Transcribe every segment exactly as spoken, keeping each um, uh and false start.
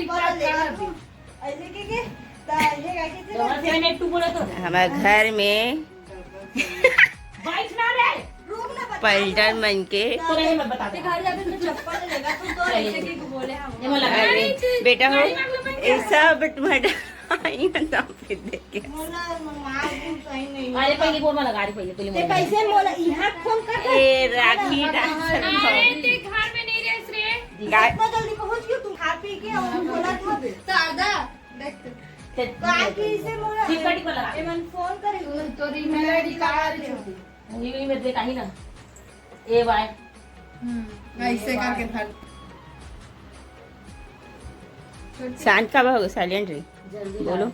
ऐसे के के? ता ये गा के तो हमारे घर में बैठ ना रे। पलटन मन के तो नहीं, मैं बता दे। घर जाके तो चप्पल लेगा तू तो। ऐसे के बोले हम। ये मैं लगा रही। बेटा हो, ऐसा बट मत आई ना तो फिर देख के। अरे पहले बोल, मैं लगा रही, पहले, पहले ते बोल। कैसे मोला यहाँ फोन कर? ए, राखी डांसर अरे, ते घर में नहीं रह रे। गा- इतना जल्दी पहुँच गयो तुम? खा पी के और बोला था। दादा, देख तो। ते- काकी से मोला टिकट पर लगा। एमन फोन करे। तोरी मेरा निकाल। उंगली में देख, आई ना। ए भाई। हम्म, ऐसे करके धर। शांत का भाग, साइलेंट रही। बोलो।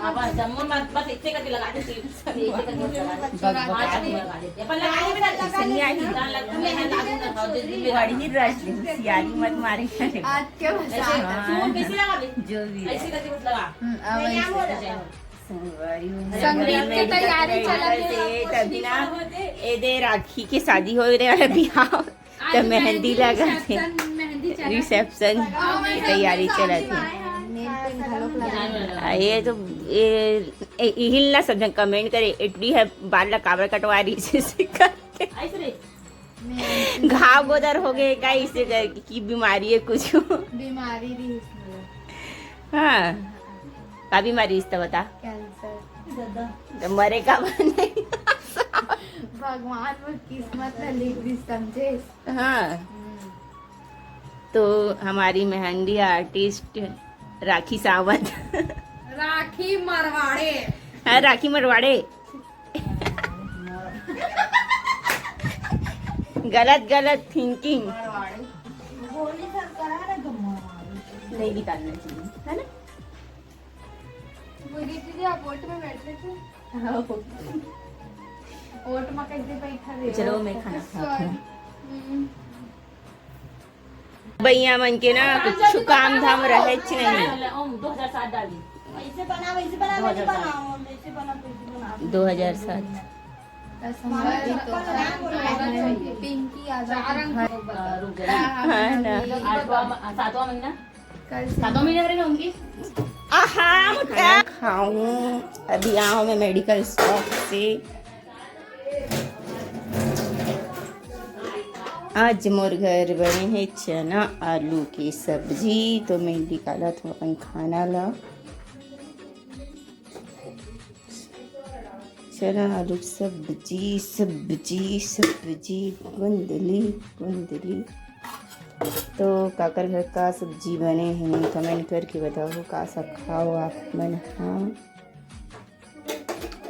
अब जम्मो मत, बस इतने करके लगा दे, सिर्फ ऐसे करके लगा दे। हाथ में लगा दे। अपन लगा दे, बेटा। ऐसे नहीं आई। ना लग, मैं ना लागू ना खाओ, जिस दिन में बड़ी ही रश, होशियारी मत मारे। आज के ऐसे, हाँ। तू कैसे लगा दे? जो भी है। ऐसे करके मत लगा। हम्म, अब मैं ऐसे। संगवारी हो। संगीत के तैयारी चलत हे। तभी ना, ए दे राखी के शादी हो रहे वाला बिहाव, आज तो मेहंदी लगा थे। रिसेप्शन, मेहंदी चलत हे। रिसेप्शन हाँ, तैयारी चलत हे। नेल पेंट घलोक लगा हे। आ, ये तो, ये, ए, इहिल ना सब जन कमेंट करे, एटली है बाल ला काबर कटवा रही से करके। ऐसे रे। घाव गोदर हो गए का, इसे करके की बीमारी है कुछ? बीमारी रही इसमें। हाँ, का बीमारी इस तो बता। कैंसर। तो मरे का बने? भगवान वो किस्मत में लिख दी, समझे? हाँ। हम्म। तो हमारी मेहंदी आर्टिस्ट राखी सावंत। राखी मरवाड़े। हाँ, राखी मरवाड़े। गलत, गलत थिंकिंग। नहीं निकालना चाहिए, है ना? वो दीदी, आप ओट में बैठे थे। हाँ। ओट में कैसे बैठा थे? चलो, मैं खाना खाती हूँ। हम्म। भैया मन के ना कुछ काम धाम रहेच नहीं। ओम, दो हज़ार सात डाल दी। ऐसे बना, वैसे बना, वैसे बना, वैसे बना, वैसे बना। दो हज़ार सात। पिंकी यादव के घर। हाँ, रुक जा। हाँ, ना। आठवां म-, सातवां महीना। कल से सातवां महीना करे ना उनकी। आहा, खाना खाऊं। अभी आऊं मैं मेडिकल शॉप से। आज मोर घर बने हे चना आलू के सब्जी, तो मैं निकालत हूँ अपन खाना ला। चना आलू सब्जी, सब्जी, सब्जी, कुंदली, कुंदली। तो काकर घर का सब्जी बने हे, कमेंट करके बताओ, का सा खाओ आप मन। हाँ,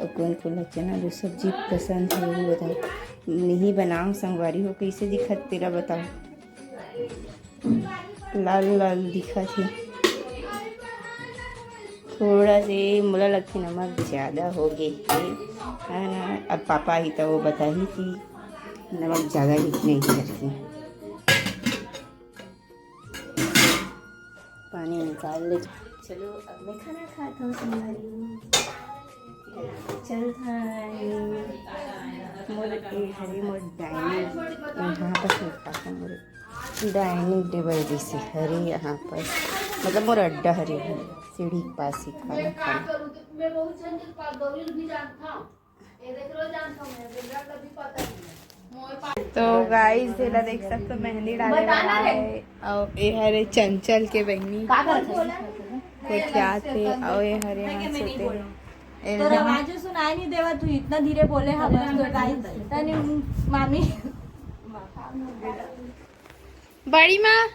अउ कोन कोन ला चना आलू सब्जी पसंद हे, वो बताओ। नहीं बनाओ संगवारी हो, कैसे दिखत तेला बताओ। लाल लाल दिखत हे। थोड़ा से मोला लगथे नमक ज्यादा हो गे हे, है ना? अब पापा ही तो वो बताही कि नमक ज्यादा ही नहीं करके। पानी निकाल ले। चलो, अब मैं खाना खात हूँ संगवारी। चल भाई, मोर ए हरे मोर डाइनिंग, यहाँ पर मोर पापा मोर डाइनिंग टेबल जैसे हरे यहाँ पर, मतलब मोर अड्डा हरे हरे सीढ़ी के पास ही खाना खाना। तो गाइस, एला देख सकते हो, मेहंदी डाले वाला है। और ये हरे चंचल के बहनी का करत हस? कोठियात हे, और ये हरे यहाँ सोते हैं। तो आवाज सुनाई नहीं देवा, तू इतना धीरे बोले हम तो गाइस। तनी मामी बड़ी माँ,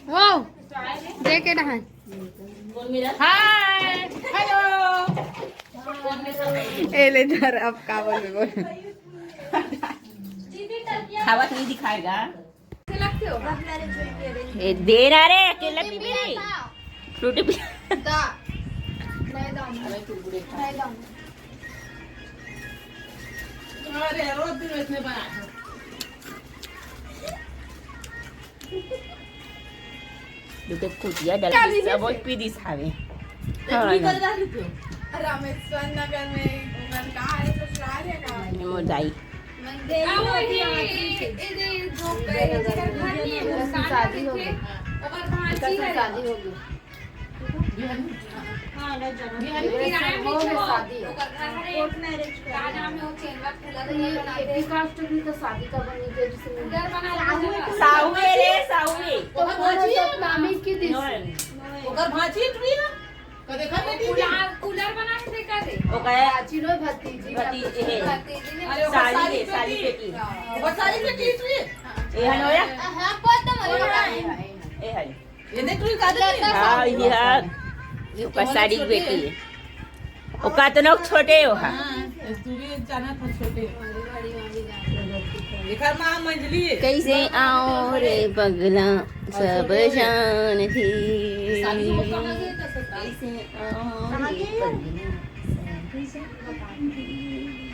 वो देखे ना है। हाय, हेलो। ए ले धर, अब का बोलबे, बोल। खावत नहीं दिखाएगा। ए, दे ना रे, अकेला पीबे रे। फ्रूटी पी। अरे, रोज दिन इसमें बना। दुके कुटिया डाल के सब पी दिस हावे। हाँ, ना। रामेश्वर नगर में उमन का है, ससुराल है का? ये मोर दाई। शादी हो गई। ओकर भांची है। शादी हो गई। बिहारी में किराया में हो गई छो। शादी है। ओकर घर है। कोर्ट मैरिज का। का नाम है वो चेनवा फूला तो ये ये बनाते हैं। कास्ट भी तो शादी का बनी थी जिसमें कूलर बना लेते हैं। साहुए रे, साहुए। तो ओकर वो भांची है। सब मामी की दी। ओकर भांची टुरी ना। का देखा बेटी के? कूलर, कूलर बना के फेंका दे। ओकर भांची नो भतीजी। भतीजी है। भतीजी ने अरे, ओकर साली साली है, साली बेटी। बेटी। ओकर साली बेटी टुरी। ए हन होया? हाँ, बहुत दम है। ए हन। ये देख, तू का दे। हाँ, ये है। ये ओकर साड़ी की बेटी है। ओका तो नोक छोटे हो हा। हाँ, तू भी जाना था छोटे। एकर माँ मंझली है। कैसे आओ रे पगला, सब जान थी। कैसे आओ रे पगला, सब जान थी।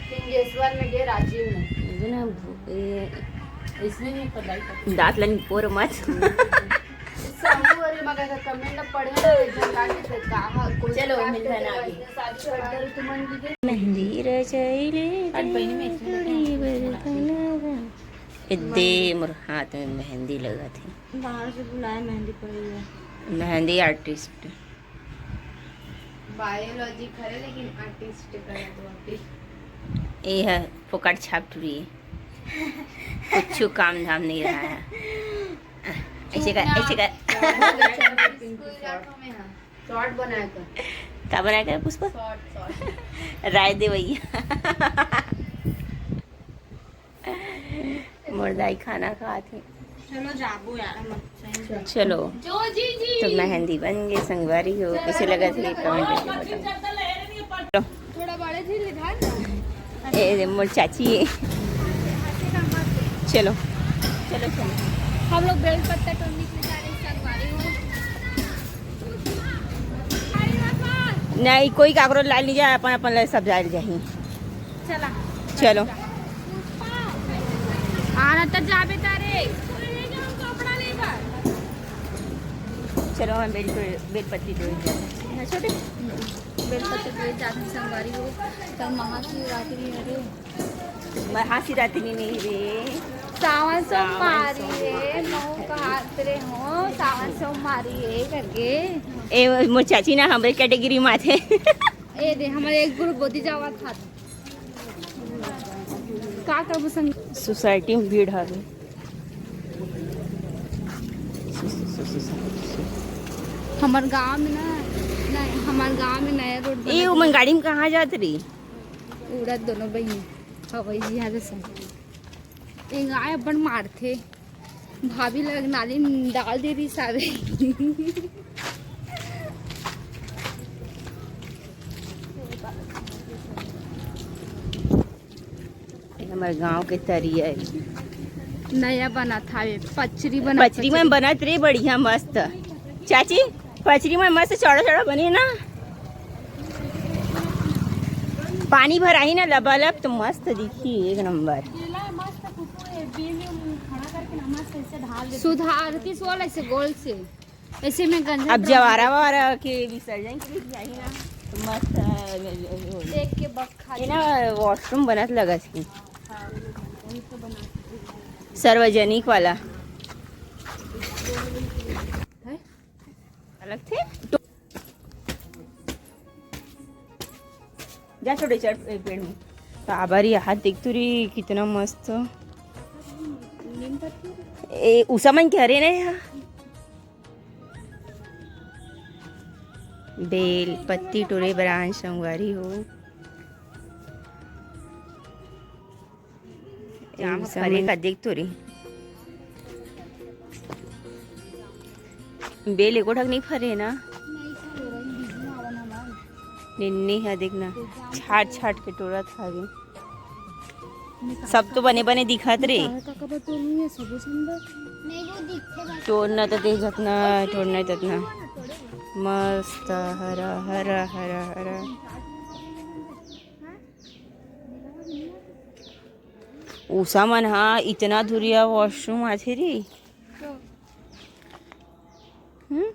सिंगेश्वर में गए, रांची में। इतना भू-, ए, इसमें नहीं पढ़ाई करते। दांत लन पोर मत। सामने वाले मगर का कमेंट पढ़े ना, एक झन का के फेर कहा, कोई चलो, बात मिलना करते ना वैसे अभी। शादी कर डर तुमन की के। मेहंदी रचाई ले, आज बहिनी में इसमें कड़ी बरतनवा। ए दे, मोर हाथ में मेहंदी लगा थे। बाहर से बुलाए, मेहंदी पड़ी है। मेहंदी आर्टिस्ट। बायोलॉजी करे, लेकिन आर्टिस्ट करे तो आर्टिस्ट। ये है फोकट छाप टुरी। कुछ काम धाम नहीं रहा है। ऐसे कर, ऐसे कर। स्कूल जाता हूँ मैं, हाँ। शॉर्ट बनाया कर। का बनाया कर पुष्पा? Short, short. राय दे भैया। मोर दाई खाना खात हे। चलो जाबो यार, हम सही में। चलो। जो जी जी। तो मेहंदी बन गई, संगवारी हो। कैसे लगा थे, कमेंट करके बताओ। थोड़ा बड़े जी ले धार ना। ए, ए, मोर चाची है। चलो, चलो, चलो। हम लोग बेल पत्ता तोड़ने के लिए जा रहे हैं, संगवारी हो। नहीं, कोई काकरो लाल नहीं जाए, अपन, अपन ले सब जाए जाही। चला। चलो। आना तो जाबे तारे। कपड़ा लेगा। चलो, हम बेल, बेल पत्ती तोड़ जाए। छोटे। बेल पत्ती तोड़ जाते संगवारी हो। तब महाशिवरात्रि हरे। महाशिवरात्रि नहीं रे। सावन सोमवारी रे, महू कहात रे हो, सावन सोमवारी है करके। ए, मोर चाची ना हमरे कैटेगरी में आथे। ए दे, हमारे एक ग्रुप बोती जावा था। का करबो संग? सोसाइटी में भीड़ हवे। हमर गांव में ना, नहीं, हमर गांव में नया रोड बना। ए, ओमन गाड़ी में कहाँ जात रही? उड़त दोनों बहिनी, हवई जी, यहाँ से। ये गाय अपन मारथे। भाभी लग नाली में डाल दे रही सारे। ये हमर गांव के तरिया है। नया बनत हावे, पचरी बनत, पचरी में पचरी। बनत रे, बढ़िया मस्त। चाची, पचरी में मस्त चौड़ा चौड़ा बने ना। पानी भराही ना लबालब तो मस्त दिखी, एक नंबर। केला मस्त कुकु है, बीम में खड़ा करके ना मस्त ऐसे ढाल देते। सुधारती सोल ऐसे गोल से, ऐसे में गंजा अब ड्रम जवारा वारा के विसर्जन के लिए जाही ना, तो मस्त, अ, देख के बक खा ये ना वॉशरूम बनत लगत हे। हाँ, वही तो बना। सार्वजनिक वाला। है? अलग थे? जा छोटे चढ़ ए, पेड़ में। काबर यहाँ देख तो रे, कितना मस्त। नीम पत्ती। ए, उषा मन के हरे ना यहाँ। बेल पत्ती टोरे बर आन संगवारी हो। जाम ए, फरे का देख तो रे। बेल एको ठक नहीं फरे ना। निन्नी है, देख ना, छाट छाट के टोरत हवे। सब तो बने बने दिखत रे। काका बा तोर नहीं है, सबो सुंदर। नहीं, वो दिखते बस। टोरना तो देख जतना, टोरना ही ततना। मस्त हरा, हरा, हरा, हरा। उषा मन हा इतना धुरिया वॉशरूम आथे रे। हम्म?